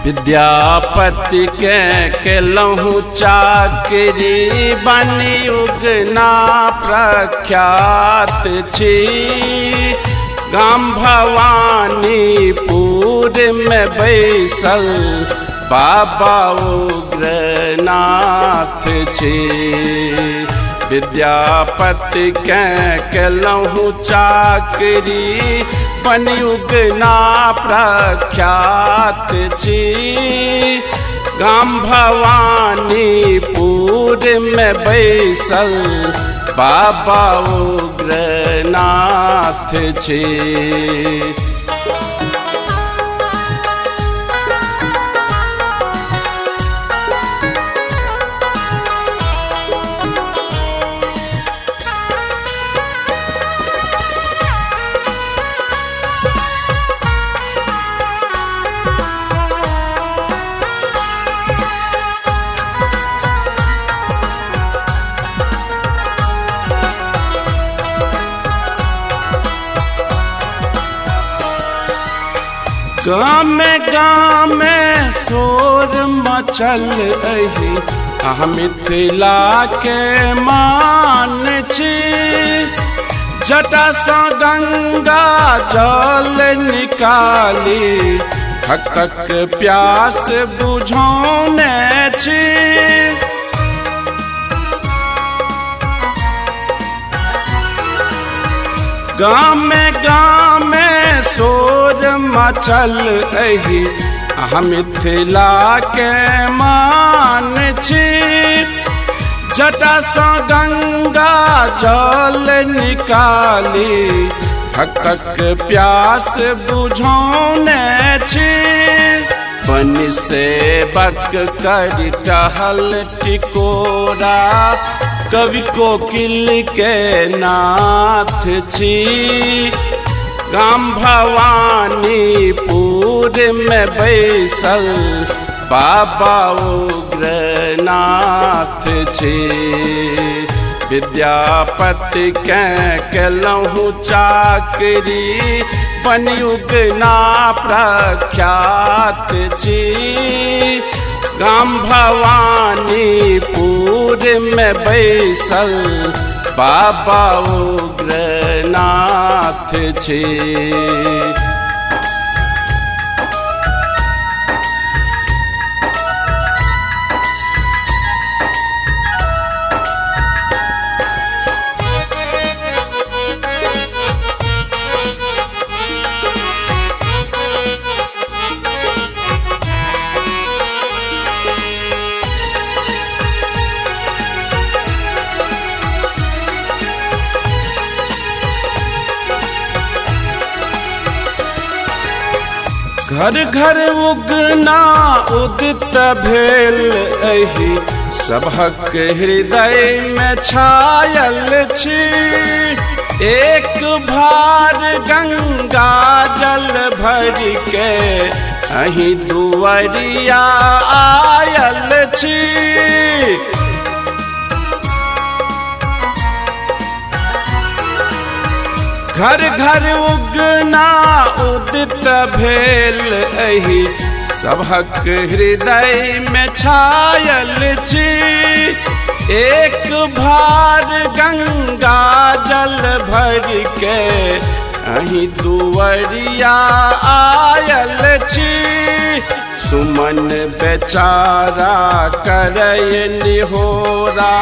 विद्यापति के केलहुँ चाकरी बनि उगना प्रख्यात छी। गाम भवानीपुर में बैसल बाबा उग्रनाथ छी। विद्यापति के केलहुँ चाकरी बनि उगना प्रख्यात छी। गाम भवानीपुर में बैसल बाबा उग्रनाथ छी। गामे गामे शोर मचल अहि अहाँ मिथिला के मान छी। जटा सँ गंगा जल निकाली भक्तक प्यास बुझौने छी। गामे गामे शोर मचल अहि अहाँ मिथिला के मान छी। जटा सँ गंगा जल निकाली भक्तक प्यास बुझौने छी। बनि सेवक करि टहल टिकोरा कवि कोकिल के नाथ छी। गाम भवानीपुर में बैसल बाबा उग्रनाथ छी। विद्यापति के केलहुँ चाकरी बनि उगना प्रख्यात छी। गाम भवानीपुर में बैसल बाबा उग्रनाथ छी। घर घर उगना उदित भेल अहि सबहक हृदय में छायल छी। एक भार गंगा जल भर के अहि दुआरिया आयल छी। घर घर उगना उदित भेल अहि सबहक हृदय में छायल छी। एक भार गंगा जल भर के अहि दुआरिया आयल छी। सुमन बेचारा करय निहोरा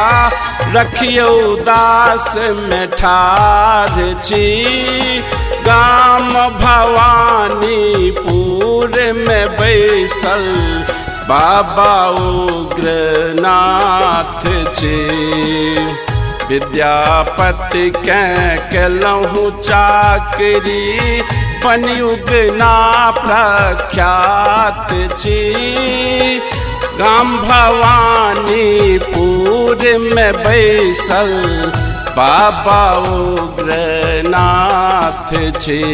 रखियौ दास में ठाढ़ छी। गाम भवानीपुर में बैसल बाबा उग्रनाथ छी। विद्यापति के केलहुँ चाकरी बनि उगना प्रख्यात छी। गाम भवानीपुर में बैसल बाबा उग्रनाथ छी।